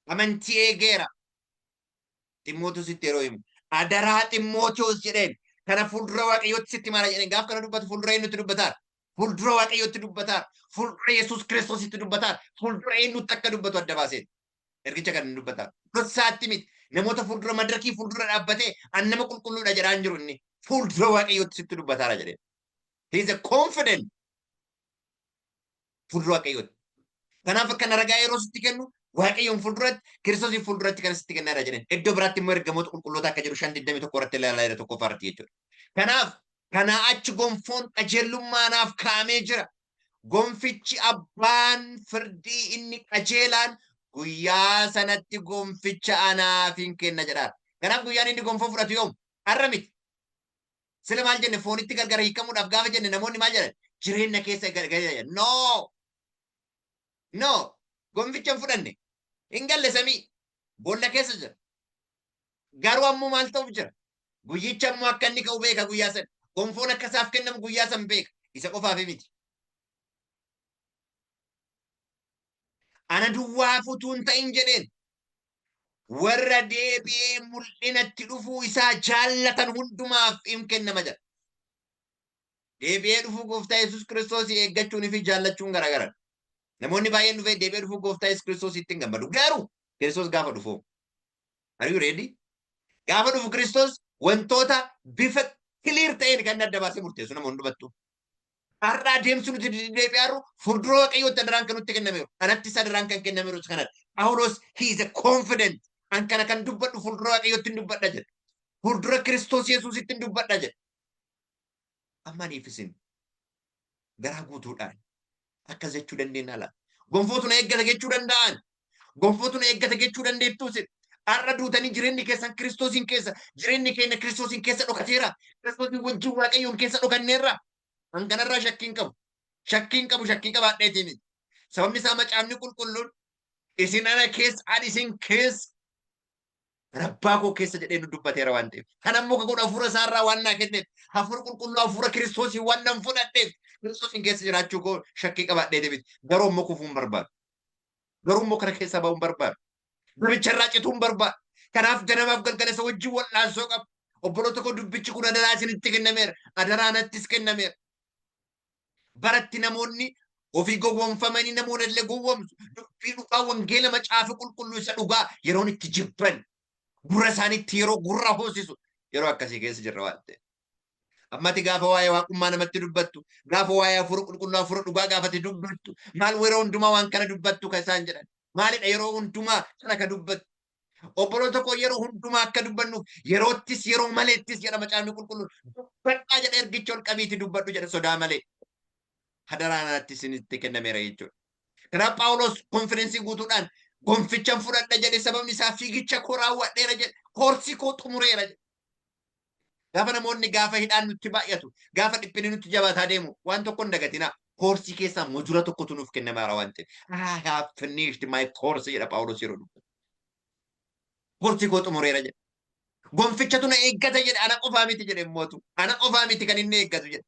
Amantii eegeera. Ximootoositti yeroo himu. Adaraa Ximootoos jedheen. Kana fuuldura Waaqayyootti sitti maala jedheen. Gaaf kana dubbatu fuuldura eenyutti dubbataara? Fuuldura Waaqayyootti dubbataara. Fuuldura Yesuus Kiristoositti dubbataara. Fuuldura eenyutti akka dubbatu adda baaseen. Ergicha kan dubbataara. Dhoksaatti miti. Namoota fuuldura madarakii fuuldura dhaabbatee an nama qulqulluudha jedhaa hin jiru inni. Fuuldura Waaqayyootti sitti dubbataara jedheen. He is a confident fuuldura Waaqayyootti. Kanaaf akkana ragaa yeroo sitti kennu Waaqayyoon fuulduratti, Kiristoosiin fuulduratti kan sitti kennaadha jedheen. Iddoo biraatti immoo ergamoota qulqulloota akka jedhu 5:21 irratti ilaalaa jira tokkoffaa irratti jechuudha. Kanaaf kanaa achi gonfoon qajeelummaa naaf kaa'amee jira. Gonfichi abbaan firdii inni qajeelaan guyyaa sanatti gonficha anaaf hin kenna jedha. Kanaaf guyyaan inni gonfoo fudhatu yoom? Har'a miti. Sila maal jenne? Foonitti gargar hiikamuudhaaf gaafa jenne namoonni maal jedhan? Jireenya keessa gargar jedhan. No! No! Gonficha hin fudhanne. Hin galle samii. Boolla keessa jira. Garuu ammoo maal ta'uuf jira? Guyyicha ammoo akka inni ka'u beeka guyyaa san. Gonfoon akka isaaf kennamu guyyaa san beeka. Isa qofaaf miti. Ana duwwaaf utuu hin ta'in jedheen. Warra deebi'ee mul'inatti dhufuu isaa jaallatan hundumaaf in kennama jedha. Deebi'ee dhufuu Gooftaa Yesuus Kiristoos eeggachuunii fi jaallachuun garaagara. Namoonni baay'een dhufee deebi'ee dhufuu Gooftaa Yesuus Kiristoos ittiin gammadu. Garuu Kiristoos gaafa dhufu, are you ready? Gaafa dhufu Kiristoos wantoota bifa clear ta'een kan inni adda baasee murteessu nama hundumattuu. Har'a adeemsi nuti deddeebi'aarru fuuldura Waaqayyootti adaraan kan nutti kennameeru. Anattis adaraan kan kennameeru isa kanadha. Phaawulos, he is a confident. An kana kan dubbadhu fuuldura Waaqayyootti hin dubbadha jedha. Fuuldura Kiristoos Yesuusitti hin dubbadha jedha. Amma aniif isin garaa guutuudhaan akkas jechuu dandeenya laata? Gonfootu na eeggata jechuu danda'an. Gonfootu na eeggata jechuu dandeettuu isin. Har'a duutanii jireenyi keessan Kiristoosiin keessa, jireenyi keenya Kiristoosiin keessa dhokateera. Kiristoosiin wajjin Waaqayyoon keessa dhokanneerra. An kanarraa shakkiin qabu. Shakkiin qabu, shakkii qabaadheetii miti. Sababni isaa Macaafni Qulqulluun isin ana keessa, ani isin keessa, abbaa koo keessa jedhee nu dubbateera waan ta'eef. Kan ammoo ka godhu hafuura isaarraa waan naa kenneef, Hafuura Qulqulluu, hafuura Kiristoosii waan nan fudhadheef, Kiristoosiin keessa jiraachuu koo shakkii qabaadheetii miti. Garuu ammoo kufuu hin barbaadu. Garuu immoo kana keessaa ba'uu hin barbaadu. Dubbicha irraa cituu hin barbaadu. Kanaaf ganamaaf galgala isa wajjin wal'aansoo qaba. Obboloota koo, dubbichi kun adaraa isinitti kennameera. Adaraa nattis kennameera. Baratti namoonni ofii gowwoomfamanii namoota illee gowwoomsu. Dubbii dhugaa wangeela Macaafa Qulqulluu isa dhugaa yeroon itti jibban, gurra isaaniitti yeroo gurra hoosisu yeroo akkasii keessa jirra waan ta'eef. Ammati gaafa waa'ee waaqummaa namatti dubbattu, gaafa waa'ee Hafuura Qulqulluu, hafuura dhugaa gaafati dubbattu, maal yeroo hundumaa waan kana dubbattu kan isaan jedhan? Maalidha yeroo hundumaa kana ka dubbattu? Obboloota koo, yeroo hundumaa akka dubbannuuf, yeroottis yeroo maleettis jedha Macaafni Qulqulluun. Dubbadhaa jedha, ergicha ol qabiiti dubbadhu jedha sodaa malee. Hadaraa naatti isinitti kennameera jechuudha. Kanaaf Phaawulos confidence guutuudhaan gonfichan fudhadha jedhe, sababni isaa fiigicha koo raawwadheera jedhe, koorsii koo xumureera jedhe. Gaafa namoonni, gaafa hidhaan nutti baay'atu, gaafa dhiphinni nutti jabaataa deemu, waan tokko hin dagatinaa. Koorsii keessaa module tokkotu nuuf kennamaara waan ta'eef. "I have finished my course" jedha Phaawulos yeroo dubbatu. Koorsii koo xumureera jedha. Gonfichatu na eeggata jedha, ana qofaa miti jedhe mootu. Ana qofaa miti kan inni eeggatu jedha.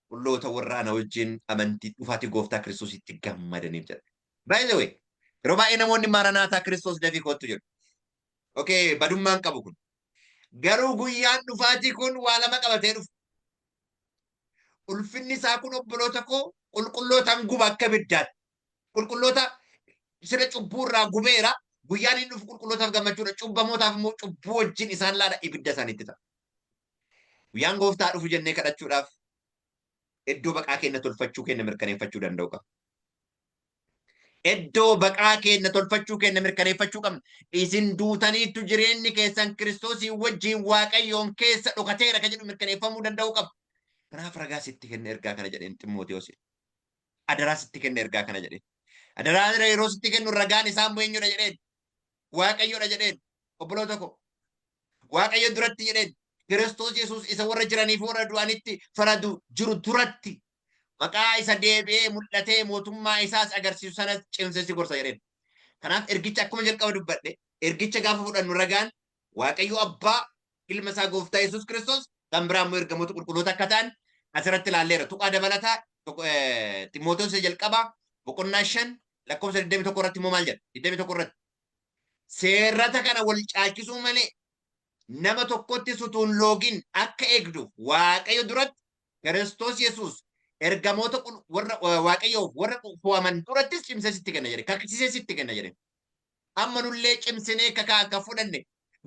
Qulqulloota warra ana wajjin amantii dhufaatii Gooftaa Kiristoositti gammadaniif jedha. By the way, yeroo baay'ee namoonni "Maaranaataa, Kiristoos dafii kottu" jedhu. Okay, badummaan qabu kun. Garuu guyyaan dhufaatii kun waa lama qabatee dhufa. Ulfinni isaa kun, obboloota koo, qulqullootaan guba akka ibiddaatti. Qulqulloota sira cubbuu irraa gubeera. Guyyaan inni dhufu qulqullootaaf gammachuudha. Cubbamootaaf immoo cubbuu wajjin isaan laala, ibidda isaaniitti ta'a. Guyyaan Gooftaa dhufu jennee kadhachuudhaaf iddoo baqaa keenya tolfachuu keenya mirkaneeffachuu danda'u qaba. Iddoo baqaa keenya tolfachuu keenya mirkaneeffachuu qabna. Isin duutaniittu, jireenyi keessan Kiristoosii wajjin Waaqayyoon keessa dhokateera kan jedhu mirkaneeffamuu danda'uu qaba. Kanaaf ragaa sitti kenne ergaa kana jedheen Ximootiyoos. Adaraa sitti kenne ergaa kana jedheen. Adaraa yeroo sitti kennu ragaan isaa immoo eenyudha jedheen? Waaqayyoodha jedheen. Obboloota koo, Waaqayyo duratti jedheen. Kiristoos Yesuus isa warra jiranii fi warra du'anitti faradu jiru duratti, maqaa isa deebi'ee mul'atee mootummaa isaas agarsiisu sana cimsee si gorsa jedheen. Kanaaf ergicha akkuma jalqaba dubbadhe, ergicha gaafa fudhannu ragaan Waaqayyo Abbaa, ilma isaa Gooftaa Yesuus Kiristoos, Kan biraa immoo ergamoota qulqulloota akka ta'an asirratti ilaalleera. Tuqaa dabalataa Ximootewoos jalqabaa boqonnaa 5 lakkoofsa 21 irratti immoo maal jedha? 21 irratti. Seerrata kana wal caalchisuu malee nama tokkotti sutuun loogin akka eegduuf Waaqayyo duratti Kiristoos Yesuus ergamoota warra Waaqayyoof warra fo'aman durattis cimsee sitti kenna jedhe. Kaksisee sitti kenna jedhe. Amma nullee cimsinee kakaa akka fudhanne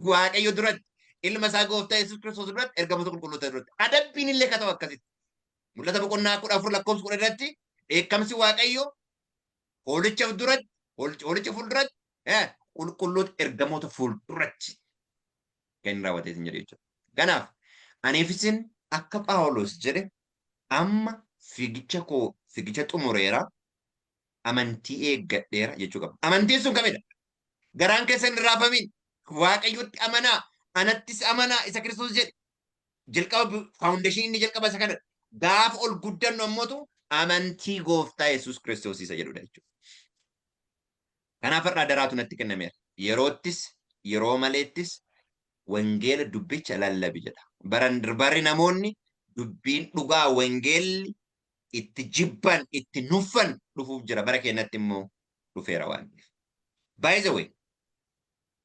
Waaqayyo duratti ilma isaa gooftaa Yesuus Kiristoos duratti ergamoota qulqulloota duratti. Adabbiin illee ka ta'u akkasitti. Mul'ata boqonnaa 14 lakkoofsa 10 irratti dheekkamsi Waaqayyo hoolicha duratti hoolicha fuulduratti qulqulloota ergamoota fuulduratti kan inni raawwatee isin jedhu jechuudha. Kanaaf aniif isin akka Phaawulos jedhe amma fiigicha koo fiigicha xumureera amantii eeggadheera jechuu qaba. Amantiin sun kamidha? Garaan keessan hin raafamin. Waaqayyotti amanaa, anattis amanaa isa Kiristoos jedhe. Jalqaba faawundeeshinii inni jalqaba isa kanadha. Gaafa ol guddannu ammootu amantii gooftaa Yesuus Kiristoos isa jedhudha jechuudha. Kanaaf har'a adaraatu natti kennameera. Yeroottis yeroo maleettis wangeela dubbicha lallabi jedha. Baran barri namoonni dubbiin dhugaa wangeelli itti jibban itti nuffan dhufuuf jira. Bara keenyatti immoo dhufeera waan ta'eef. By the way,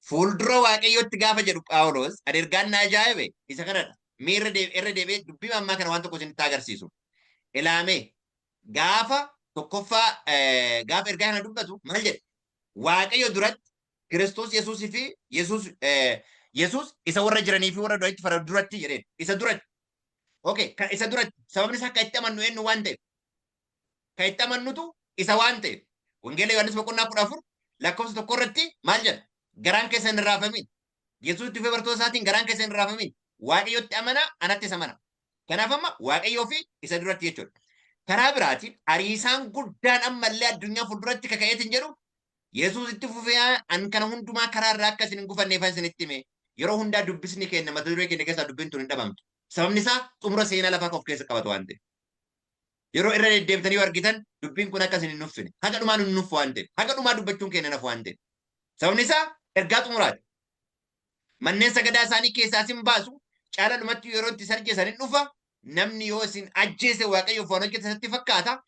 fuuldura Waaqayyootti gaafa jedhu Phaawulos ani ergaan na ajaa'ibe isa kanadha. Mee irra deebi'ee dubbii ammaa kana waan tokko isinitti agarsiisu. Ilaamee gaafa tokkoffaa gaafa ergaa kana dubbatu maal jedhe? Waaqayyo duratti Kiristoos Yesuusii fi Yesuus isa warra jiranii fi warra du'anitti faradu duratti jedheen. Isa duratti. Okay, kan isa duratti sababni isaa kan itti amannu eenyu waan ta'eef. Kan itti amannutu isa waan ta'eef. Wangeela Yohaannis boqonnaa 14 lakkoofsa 1 irratti maal jedha? Garaan keessan hin raafamin. Yesuus itti fufee bartoota isaatiin garaan keessan hin raafamin. Waaqayyotti amanaa, anattis amanaa. Kanaaf amma Waaqayyoo fi isa duratti jechuudha. Karaa biraatiin ariisaan guddaan ammallee addunyaa fuulduratti kaka'eetiin jedhu Yesuus itti fufee an kana hundumaa karaa irraa akka isin hin gufanneefan isinitti hime. Yeroo hundaa dubbisni keenya mata duree keenya keessaa dubbiin tun hin dhabamtu. Sababni isaa xumura seenaa lafaa kan of keessa qabatu waan ta'eef. Yeroo irra deddeebitanii yoo argitan dubbiin kun akka isin hin nuffine. Haga dhumaa nun nuffu waan ta'eef. Haga dhumaa dubbachuun keenya nafu waan ta'eef. Sababni isaa ergaa xumuraati. Manneen sagadaa isaanii keessaa isin baasu. Caala dhumatti yeroo itti sarjeessan hin dhufa. Namni yoo isin ajjeese Waaqayyoof waan hojjete isatti fakkaata.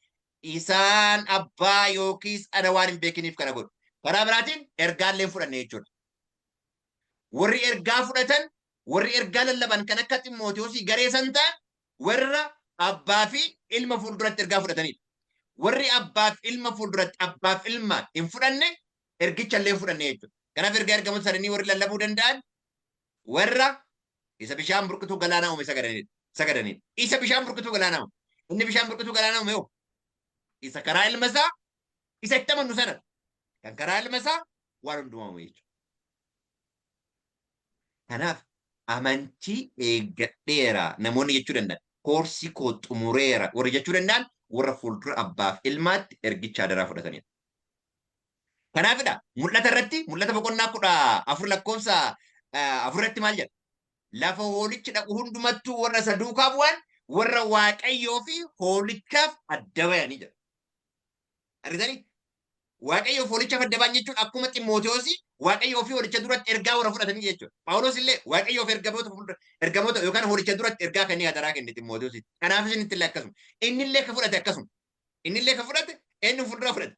Isaan abbaa yookiis ana waan hin beekiniif kana godhu. Karaa biraatiin ergaallee hin fudhanne jechuudha. Warri ergaa fudhatan, warri ergaa lallaban kan akka Ximootewoosii garee san ta'an warra abbaa fi ilma fuulduratti ergaa fudhatanidha. Warri abbaa fi ilma fuulduratti abbaa fi ilma hin fudhanne ergicha illee hin fudhanne jechuudha. Kanaaf ergaa ergamoota sadanii warri lallabuu danda'an warra isa bishaan burqituu galaanaa uume sagadanidha. Sagadanidha. Isa bishaan burqituu galaanaa uume. Inni bishaan burqituu galaanaa uume hoo? Isa karaa ilma isaa isa itti amannu sana. Kan karaa ilma isaa waan hundumaa uume jechuudha. Kanaaf amantii eeggadheera namoonni jechuu danda'an. Koorsii koo xumureera warri jechuu danda'an warra fuuldura abbaaf ilmaatti ergicha adaraa fudhatanidha. Kanaafidha mul'ata irratti mul'ata boqonnaa 14 lakkoofsa 4 irratti maal jedha? Lafa hoolichi dhaqu hundumattuu warra isa duukaa bu'an warra Waaqayyoo fi hoolichaaf adda bayanii jedha. Argitanii? Waaqayyoo fi hoolichaaf adda ba'an jechuun akkuma Ximootewoosii Waaqayyoo fi hoolicha duratti ergaa warra fudhatanii jechuudha. Phaawulos illee Waaqayyoo fi ergamoota fuuldura ergamoota yookaan hoolicha duratti ergaa kennee hadaraa kenne Ximootewoositti. Kanaaf isinitti illee akkasuma. Inni illee ka fudhate akkasuma. Inni illee ka fudhate eenyu fuuldura fudhate?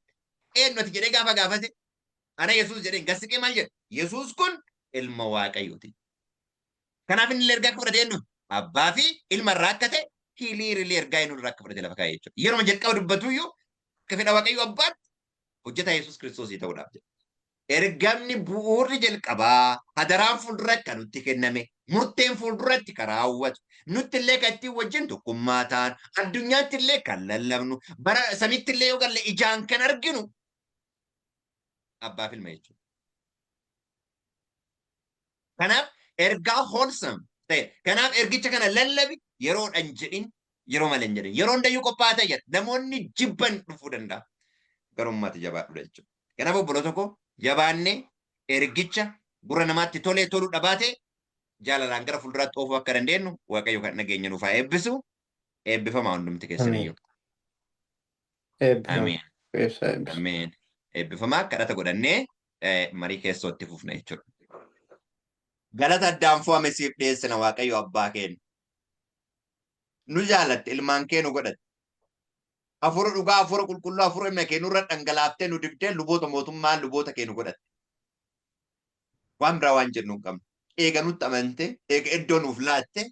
Eenyu ati jedhee gaafa gaafate ana Yesuus jedheen gassiqee maal jedhe? Yesuus kun ilma Waaqayyooti. Kanaaf inni illee ergaa akka fudhate eenyu? Abbaa fi ilma irraa akka ta'e hiliirillee ergaa eenyu irraa akka fudhate lafa kaa'e jechuudha. Yeroo jalqaba dubbatuyyuu akka fedha Waaqayyo abbaatti hojjetaa Yesuus Kiristoosii ta'uudhaaf jedha. Ergamni bu'uurri jalqabaa hadaraan fuulduratti kan nutti kenname, murteen fuulduratti kan raawwatu, nutti illee kan ittiin wajjin tokkummaa ta'an, addunyaatti illee kan lallabnu, bara samitti illee yoo galle ijaan kan arginu abbaaf ilma jechuudha. Kanaaf ergaa wholesome ta'e. Kanaaf ergicha kana lallabi yeroodhaan jedhin yeroo malee hin jedhin. Yeroo hundayyuu qophaa'aa ta'e jedha. Namoonni jibban dhufuu danda'a. Garuu ummati jabaadhudha jechuudha. Kanaaf obboloota koo jabaannee ergicha gurra namaatti tolee toluu dhabaate jaalalaan gara fuulduraatti oofuu akka dandeenyu Waaqayyo kan nageenya nuuf haa eebbisu. Eebbifamaa hundumti Ameen. keessaniyyuu. Eebbifama. Ameen. Eebbisaa eebbisu. Ameen. Eebbifamaa kadhata godhannee marii keessootti fufna jechuudha. Galata addaan fo'ame siif dhiyeessina Waaqayyo abbaa keenya. Nu jaalatte, ilmaan kee nu godhatte. Hafuura dhugaa, hafuura qulqulluu, hafuura ilma kee nurra dhangalaaftee nu dibdee luboota mootummaa luboota kee nu godhatte. Waan biraa waan jennu hin qabnu. Eega nutti amante, eega iddoo nuuf laatte,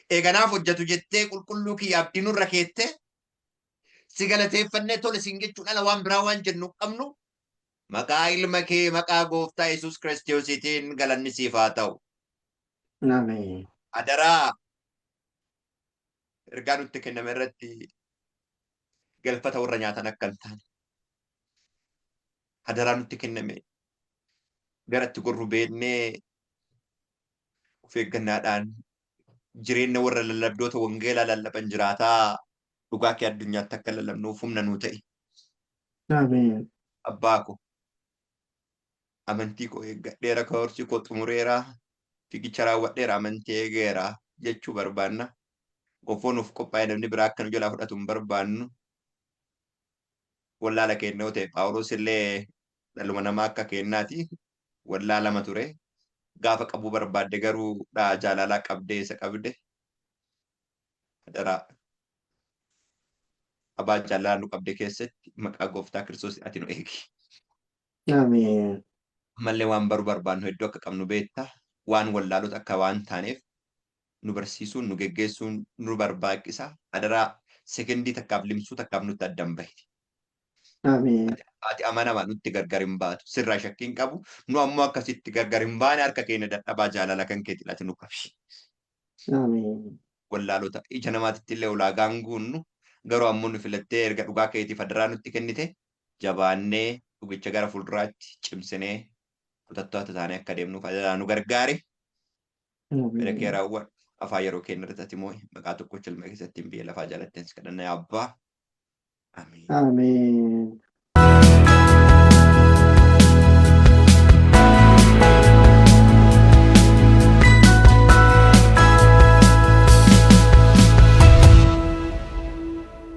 eega naaf hojjetu jettee qulqulluu kiyya abdii nurra keette, si galateeffannee tole siin jechuun ala waan biraa waan jennu hin qabnu. Maqaa ilma kee maqaa gooftaa Yesuus Kiristoosiitiin galanni siif haa ta'u. Ameen. Adaraa ergaa nutti kenname irratti galfata warra nyaatan akka hin taane. Adaraa nutti kenname garatti gorru beeknee of eeggannaadhaan jireenya warra lallabdoota wangeelaa lallaban jiraataa dhugaa kee addunyaatti akka lallabnuuf humna nuu ta'i. Ameen. Abbaa ko amantii koo eeggadheera, koorsii koo xumureera, fiigicha raawwadheera, amantii eegeera jechuu barbaanna. Gonfoo nuuf qophaa'e namni biraa akka nu jalaa fudhatu hin barbaannu. Wallaala keenya yoo ta'e Phaawulos illee dhaluma namaa akka keenyaati. Wallaalama ture. Gaafa qabuu barbaadde garuu dhaa jaalalaa qabdee isa qabde. Adaraa abaa jaalalaa nu qabde keessatti maqaa gooftaa Kiristoos ati nu eegi. Ameen. Ammallee waan baruu barbaannu hedduu akka qabnu beekta. Waan wallaalota akka waan taaneef nu barsiisuun nu geggeessuun nu barbaachisa. Adaraa sekendii takkaaf limsuu takkaaf nutti addan bahi. Ameen. Ati amanama nutti gargar hin baatu. Sirraa shakkii hin qabu. Nu ammoo akkasitti gargar hin baane harka keenya dadhabaa jaalala kan keetiin ati nu qabi. Ameen. Wallaalota ija namaatitti illee ulaagaan guunnu garuu ammoo nu filattee erga dhugaa keetiif adaraa nutti kennite jabaannee dhugicha gara fuulduraatti cimsinee kutattoota taanee akka deemnuuf adaraa nu gargaari. Fedha kee Ameen. raawwadhu. Afaan yeroo keenya irratti ati moo'i. Maqaa tokkicha ilma keessatti biyya lafaa jaalatteen si kadhanna yaa abbaa. Amiin. Ameen.